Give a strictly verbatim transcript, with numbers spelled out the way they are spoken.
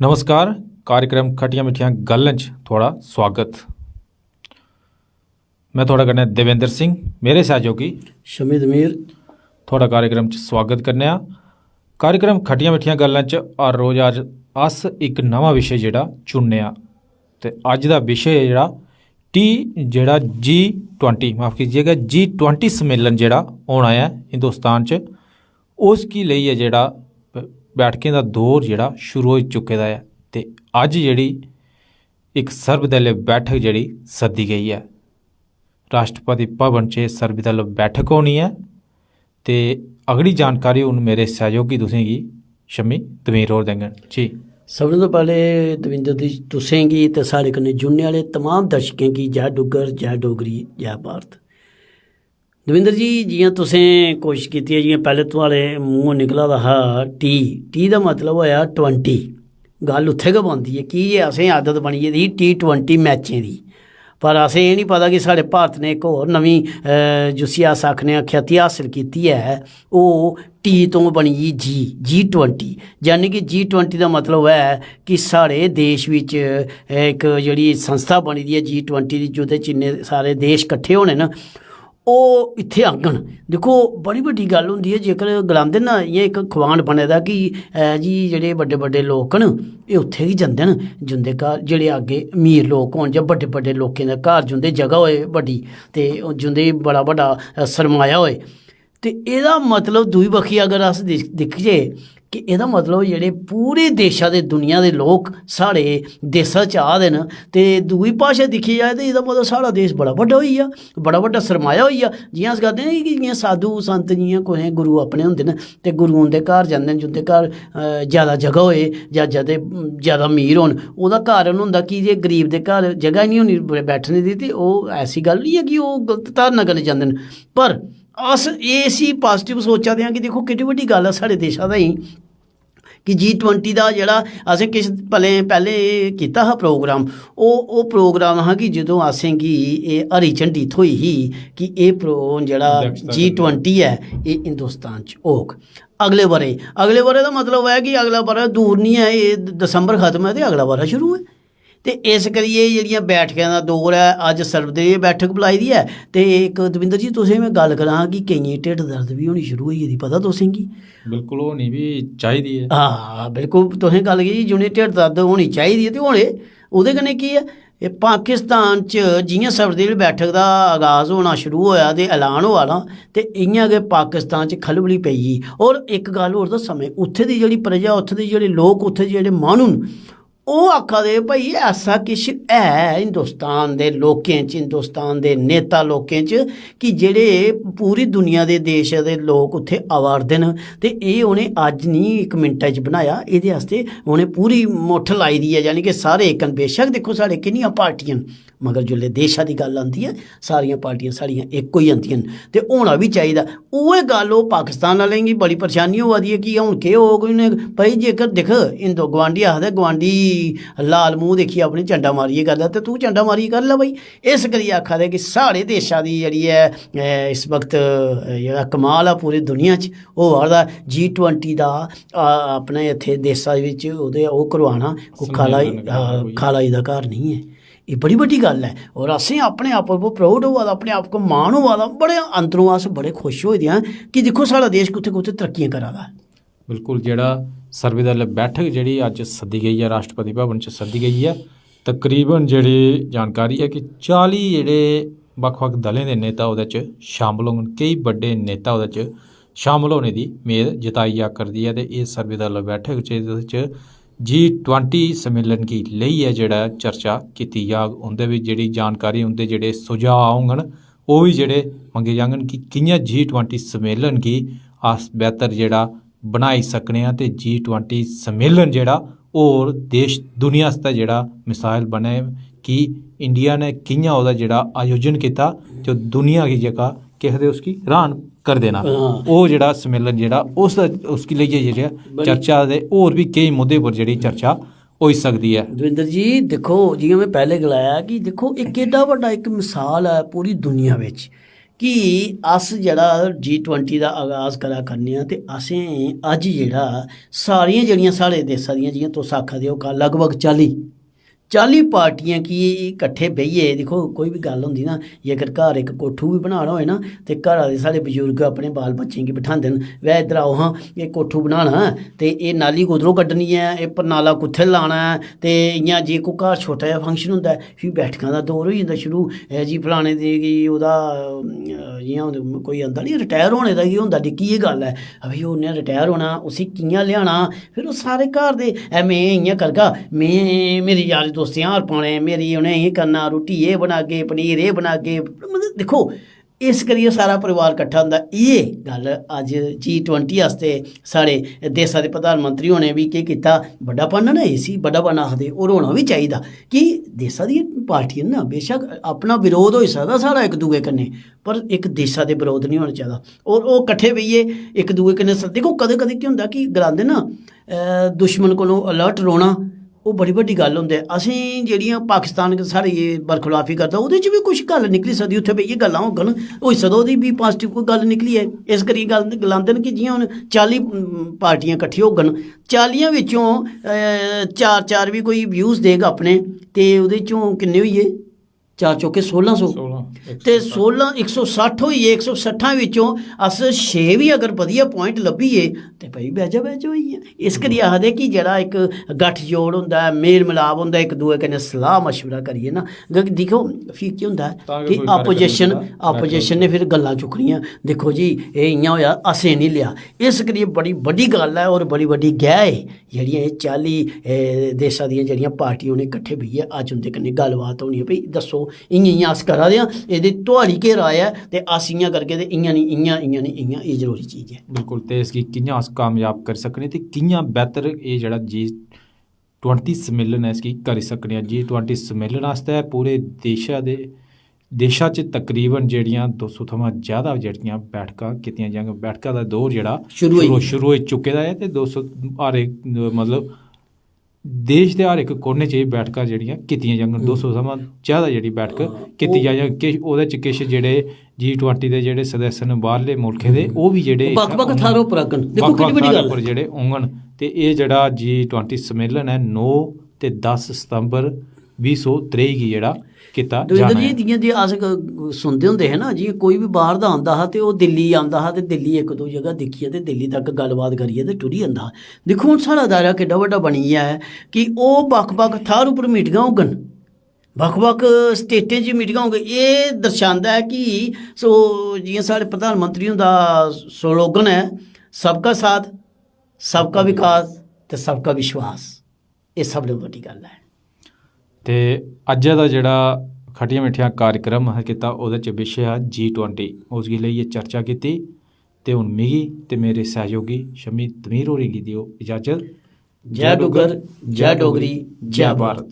नमस्कार, कार्यक्रम खट्टियां मिट्ठियां गल्लें च थुआढ़ा स्वागत। में थुआढ़े कन्नै देवेंद्र सिंह, मेरे सैहयोगी शमीद मीर। थुआढ़ा कार्यक्रम च स्वागत करने आं। कार्यक्रम खट्टियां मिट्ठियां गल्लां च हर रोज अज्ज अस इक नमां विशे जेह्ड़ा चुनने आं, ते अज्ज दा विशे ऐ जेह्ड़ा टी, जेह्ड़ा जी ट्वेंटी, माफ कीजिएगा, जी ट्वेंटी सम्मेलन जेह्ड़ा होना ऐ हिंदुस्तान च, उसगी लेइयै जेह्ड़ा ब-, बैठकें दा दौर जेह्ड़ा शुरू होई चुके दा ऐ। ते अज्ज जेह्ड़ी इक सर्वदलीय बैठक जेह्ड़ी सद्दी गेई ऐ, राष्ट्रपति भवन च एह् सर्वदलीय बैठक होनी ऐ। ते अगली जानकारी हून मेरे सैहयोगी तुसेंगी शम्मी दमीर होर देङन जी। सभनें तो पैह्ले दविंदर जी, तुसेंगी ते साढ़े कन्नै जुड़ने आह्ले तमाम दर्शकें गी जै डुग्गर, जै डोगरी, जै भारत। दविंदर जी, जि'यां तुसें कोशश कीती ऐ, जि'यां पैह्ले थुआढ़े मूंहों निकला दा हा टी, टी दा मतलब होएआ ट्वेंटी। गल्ल उत्थै गै पौंदी ऐ, की जे असें आदत बनी गेदी ही टी ट्वेंटी मैचें दी। पर असें एह् निं पता कि साढ़े भारत ने इक होर नमीं, अ, जिसी अस आखने आं, ख्याति हासल कीती ऐ, ओह् टी तो बनी गेई जी, जी ट्वेंटी। यानी कि जी ट्वेंटी दा मतलब ऐ कि साढ़े देश बिच इक जेह्ड़ी संस्था बनी दी ऐ जी ट्वेंटी दी, जेह्दे च इन्ने सारे देश कट्ठे होने न, ओह् इत्थै आङन। दिक्खो, बड़ी बड्डी गल्ल होंदी ऐ, जेकर गलांदे ना, इ'यां इक खुआन बने दा कि, "ऐ जी, जेह्ड़े बड्डे बड्डे लोक न, एह् उत्थै गै जंदे न, जिंदे घर, जेह्ड़े अग्गें अमीर लोक होन जां बड्डे बड्डे लोकें दे घर, जिंदे जगह होए बड्डी, ते जिंदे बड़ा बड्डा, अ, सरमाया होए।" ते एह्दा मतलब, दूई बक्खी अगर अस दिख-, दिखचै, कि एह्दा मतलब जेह्ड़े पूरे देशा दे, दुनिया दे लोक साढ़े देशा च आ दे न, ते दूई भाशा दिक्खी जाए ते एह्दा मतलब साढ़ा देश बड़ा बड्डा होई गेआ, बड़ा बड्डा सरमाया होई गेआ। जि'यां अस गलांदे ना कि जि'यां साधु संत, जि'यां कुसै गुरु अपने होंदे न, ते गुरु उं'दे घर जंदे न, जिं'दे घर, अ, जैदा जगह होए जां जैदे, जैदा अमीर होन, ओह्दा कारण होंदा कि जे गरीब दे घर जगह निं होनी ब-, बैठने दी, ते ओह् ऐसी गल्ल निं ऐ कि ओह् गलत धारणा कन्नै जंदे न। पर अस एह् इसी पाजिटिव सोचा दे आं कि दिक्खो, केड्डी बड्डी गल्ल ऐ साढ़े देशा ताईं कि जी ट्वेंटी दा जेह्ड़ा असें किश पलें पैह्लें एह् कीता हा प्रोग्राम, ओह्, ओह् प्रोग्राम हा कि जदूं असेंगी एह् हरी झंडी थ्होई ही कि एह् प्रो-, जेह्ड़ा अध्यक्षता जी करनी। ट्वेंटी ऐ, एह् हिंदुस्तान च होग। अगले ब'रे, अगले ब'रे दा मतलब ऐ कि अगला ब'रा दूर निं ऐ, एह् द-, दसंबर खत्म ऐ ते अगला ब'रा शुरू ऐ। ते इस करियै एह् जेह्ड़ियां बैठकें दा दौर ऐ, अज्ज सर्वदलीय बैठक बुलाई दी ऐ। ते इक दविंदर जी, तुसें में गल्ल करां कि केइयें ढिड्ड दर्द बी होनी शुरू होई गेदी, पता तुसेंगी? बिल्कुल, होनी बी चाहिदी ऐ। हां, बिल्कुल, तुसें गल्ल कीती, जि'नें ढिड्ड दर्द होनी चाहिदी ऐ ते होने, ओह्दे कन्नै केह् ऐ? एह् पाकिस्तान च जि'यां सर्वदलीय बैठक दा आगाज होना शुरू होआ ते ऐलान होआ ना, ते इ'यां गै पाकिस्तान च खलबली पेई गेई। होर इक गल्ल होर दस्सां में, उत्थै दी जेह्ड़ी प्रजा, उत्थै दे जेह्ड़े लोक, उत्थै दे जेह्ड़े माह्नू न, ओह् आखा दे, "भाई, ऐसा किश है हिंदुस्तान दे लोकें च, हिंदुस्तान दे नेता लोकें च कि जेह्ड़े पूरी दुनिया दे देश दे लोक उत्थै आवा 'रदे न, ते एह् उ'नें अज्ज निं इक मिंटै च बनाया, एह्दे आस्तै उ'नें पूरी मुट्ठ लाई दी ऐ।" यानी कि सारे इक न। बेशक दिक्खो, साढ़े किन्नियां पार्टियां न, मगर जिसलै देशा दी गल्ल आंदी ऐ, सारियां पार्टियां साढ़ियां इक होई जंदियां न, ते होना बी चाहिदा। उ'ऐ गल्ल ओह् पाकिस्तान आह्लें गी बड़ी परेशानी होआ दी ऐ कि हून केह् होग इ'नें, भाई, जेकर दिक्ख, हिंदू गुआंढी आखदे, गुआंढी लाल मूंह् दिक्खियै अपने चंडा मारियै करदा, ते तूं चंडा मारियै कर लै भाई। इस करियै आखा दे कि साढ़े देशा दी जेह्ड़ी ऐ, ए, इस वक्त, ए, जेह्ड़ा कमाल ऐ पूरी दुनिया च, ओह् होआ दा जी ट्वेंटी दा, आ, अपने इत्थै देशा बिच ओह्दे ओह् करवाना, ओह् काला, सम्मेलन करवाना आ, कोई। काला जी दा घर नेईं ऐ। एह् बड़ी बड्डी गल्ल ऐ। और असें अपने आप पर प्राउड होआ दा, अपने आप को मान होआ दा, बड़े अंदरों अस बड़े खुश होए दे आं कि दिक्खो, साढ़ा देश कुत्थै कुत्थै तरक्कियां करा दा ऐ। बिल्कुल, जेह्ड़ा सर्वदलीय बैठक जेह्ड़ी अज्ज सद्दी गेई ऐ, राष्ट्रपति भवन च सद्दी गेई ऐ, तकरीबन जेह्ड़ी जानकारी ऐ कि चाली जेह्ड़े बक्ख-बक्ख दलें दे नेता ओह्दे च शामल होङन, केई बड्डे नेता ओह्दे च शामल होने दी मेद जताई जा करदी ऐ। ते इस सर्वदलीय बैठक च, एह्दे च जी ट्वेंटी सम्मेलन गी लेइयै जेह्ड़ा चर्चा कीती जाग, उं'दे बी जेह्ड़ी जानकारी, उं'दे जेह्ड़े सुझाऽ होङन, ओह् बी जेह्ड़े मंगे जाङन कि कि'यां जी ट्वेंटी सम्मेलन गी अस बेह्तर जेह्ड़ा बनाई सकने आं, ते जी ट्वेंटी सम्मेलन जेह्ड़ा होर देश दुनिया आस्तै जेह्ड़ा मिसाल बने कि इंडिया ने कि'यां ओह्दा जेह्ड़ा आयोजन कीता ते दुनिया गी जेह्का केह् आखदे उसगी र्हान करी देना। हां। ओह् जेह्ड़ा सम्मेलन जेह्ड़ा उस, उसगी लेइयै जेह्ड़ी बड़ी चर्चा ते होर बी केई मुद्दे पर जेह्ड़ी चर्चा होई सकदी ऐ। दविंदर जी, दिक्खो, जि'यां में पैह्ले गलाया कि दिक्खो, एह् केड्डा बड्डा इक मिसाल ऐ पूरी दुनिया बिच कि अस जेह्ड़ा जी ट्वेंटी दा आगाज करा करने आं, ते असें अज्ज जेह्ड़ा सारियां जेह्ड़ियां साढ़े देसा दियां, जि'यां तुस आखा दे ओ, का-, लगभग चाली, चाली पार्टियां की इकट्ठे बेहियै, दिक्खो, कोई बी गल्ल होंदी ना, जेकर घर इक कोठू बी बनाना होए ना, ते घरा दे साढ़े बजुर्ग अपने बाल बच्चें गी बठांदे न, "वै इद्धर आओ हां, एह् कोठू बनाना ऐ, ते एह् नाली कुद्धरों कड्ढनी ऐ, एह् परनाला कुत्थै लाना ऐ।" ते इ'यां जे कोई घर छोटा जेहा फंक्शन होंदा ऐ, फ्ही बैठकां दा दौर होई जंदा शुरू, "ऐ जी, फलाने दी गी ओह्दा, अ, जि'यां हून कोई आंदा निं, रिटायर होने दा गै होंदा, निक्की जेही गल्ल ऐ, अबे, उ'न्नै रिटायर होना, उसी कि'यां लेआना?" फिर ओह् सारे घर दे, "ऐ, में इ'यां करगा, में, मेरे यारें दोस्तें हार पाने, मेरी उ'नें एह् करना, रुट्टी एह् बनागे, पनीर एह् बनागे।" मतलब, दिक्खो, इस करियै सारा परिवार कट्ठा होंदा। एह् गल्ल अज्ज जी ट्वेंटी आस्तै साढ़े देसा दे प्रधानमंत्री होरें बी केह् कीता, बड्डा पन ना इसी, बड्डा पन आखदे, होर होना बी चाहिदा कि देसा दियां पार्टियां ना, बेशक अपना विरोध होई सकदा साढ़ा इक दूए कन्नै, पर इक देसा दे विरोध निं होना चाहिदा। होर ओह् कट्ठे बेहियै इक दूए कन्नै स-, दिक्खो, कदें-कदें केह् होंदा कि गलांदे ना, अ, दुश्मन कोलों अलर्ट रौह्ना, ओह् बड़ी बड्डी गल्ल होंदी ऐ। असें जेह्ड़ियां पाकिस्तान साढ़ी बरखलाफी करदा, ओह्दे च बी कुछ गल्ल निकली सकदी, उत्थै बेहियै गल्लां होङन, होई सकदा ओह्दी बी पाजिटिव कोई गल्ल निकली ऐ। इस करियै गल्ल गलांदे न कि जि'यां हून चाली, उम, पार्टियां कट्ठियां होङन, चालियां बिच्चों, अ, चार चार बी कोई व्यूज देग अपने, ते ओह्दे चों किन्ने होई गे? चार चौके सोलां सौ। सोलां, ते इक सौ सट्ठ। सोलां, इक सौ सट्ठ होई गे, इक सौ सट्ठां विचों अस छे बी अगर बधिया पॉइंट लब्भी गे, ते भाई, बैजा बैजा होई गेआ। इस करियै आखदे कि जेह्ड़ा इक गठजोड़ होंदा ऐ, मेल मलाप होंदा ऐ, इक दूए कन्नै सलाह मशवरा करियै ना, ग-, दिक्खो, फ्ही केह् होंदा ऐ तां गै कि कोई कार्यक्रम अपोजिशन, जेह्ड़ा अपोजिशन ने फिर गल्लां चुक्कनियां, "दिक्खो जी, एह् इ'यां होएआ, असें निं लेआ।" इस करियै बड़ी बड्डी गल्ल ऐ और बड़ी बड्डी गैह् ऐ, जेह्ड़ियां एह् चाली, एह् देशा दियां जेह्ड़ियां पार्टियां, उ'नें कट्ठे बेहियै अज्ज उं'दे कन्नै गल्लबात होनी ऐ, भई, दस्सो, इ'यां, इ'यां अस करा दे आं, एह्दे, थुआढ़ी केह् राय ऐ, ते अस इ'यां करगे, ते इ'यां निं, इ'यां, इ'यां निं, इ'यां, एह् जरूरी चीज ऐ। बिल्कुल, ते इसगी कि'यां अस कामयाब करी सकने, ते कि'यां बेहतर एह् जेह्ड़ा जी ट्वेंटी सम्मेलन ऐ, इसगी करी सकने आं। जी ट्वेंटी सम्मेलन आस्तै पूरे देशा दे, देशा च तकरीबन जेह्ड़ियां दो सौ थमां ज्यादा जेह्ड़ियां बैठकां कीतियां जाङन। बैठका दा दौर जेह्ड़ा शुरू होई शुरू, गेआ। शुरू होई चुके दा ऐ, ते दो सौ हर इक, मतलब, देश दे हर इक कोने च एह् बैठकां जेह्ड़ियां कीतियां जाङन। हम्म। दो सौ थमां ज्यादा जेह्ड़ी बैठक हां, कीती ओह् जाङन। किश ओह्दे च किश जेह्ड़े जी ट्वेंटी दे जेह्ड़े सदस्य न बाह्रले मुल्खें दे, हम्म। ओह् बी जेह्ड़े ओह् बक्ख-बक्ख इत्थै थाह्र उप्पर आङन। दिक्खो बक्ख-बक्ख किन्नी बड्डी थाह्र गल्ल उप्पर ऐ। जेह्ड़े होङन, ते एह् जेह्ड़ा जी ट्वेंटी सम्मेलन ऐ, नौ ते दस सितंबर बीह् सौ त्रेई गी जेह्ड़ा कीता दविंदर जाना जी, ऐ। जि'यां जे अस ग-, सुनदे होंदे हे ना, जि'यां कोई बी बाह्र दा आंदा हा ते ओह् दिल्ली आंदा हा ते दिल्ली इक दो जगह दिक्खियै ते दिल्ली तक गल्लबात करियै ते टुरी जंदा हा। दिक्खो, हून साढ़ा दायरा किड्डा बड्डा बनी गेआ ऐ कि ओह् बक्ख-बक्ख थाह्र उप्पर मीटिंगां होङन, बक्ख-बक्ख स्टेटें च मीटिंगां होङन। एह् दर्शांदा ऐ कि सो, जि'यां साढ़े प्रधानमंत्री हुंदा स्लोगन ऐ, "सबका साथ, सबका विकास ते सबका विश्वास।" एह् सब तों बड्डी गल्ल ऐ। ते अज्जै दा जेह्ड़ा खट्टियां मिट्ठियां कार्यक्रम असें कीता, ओह्दे च विशे हा जी ट्वेंटी, उसगी लेइयै चर्चा कीती। ते हून मिगी ते मेरे सैहयोगी शम्मी तमीर होरें गी देओ इजाजत। जय डुग्गर, जय डोगरी, जय भारत।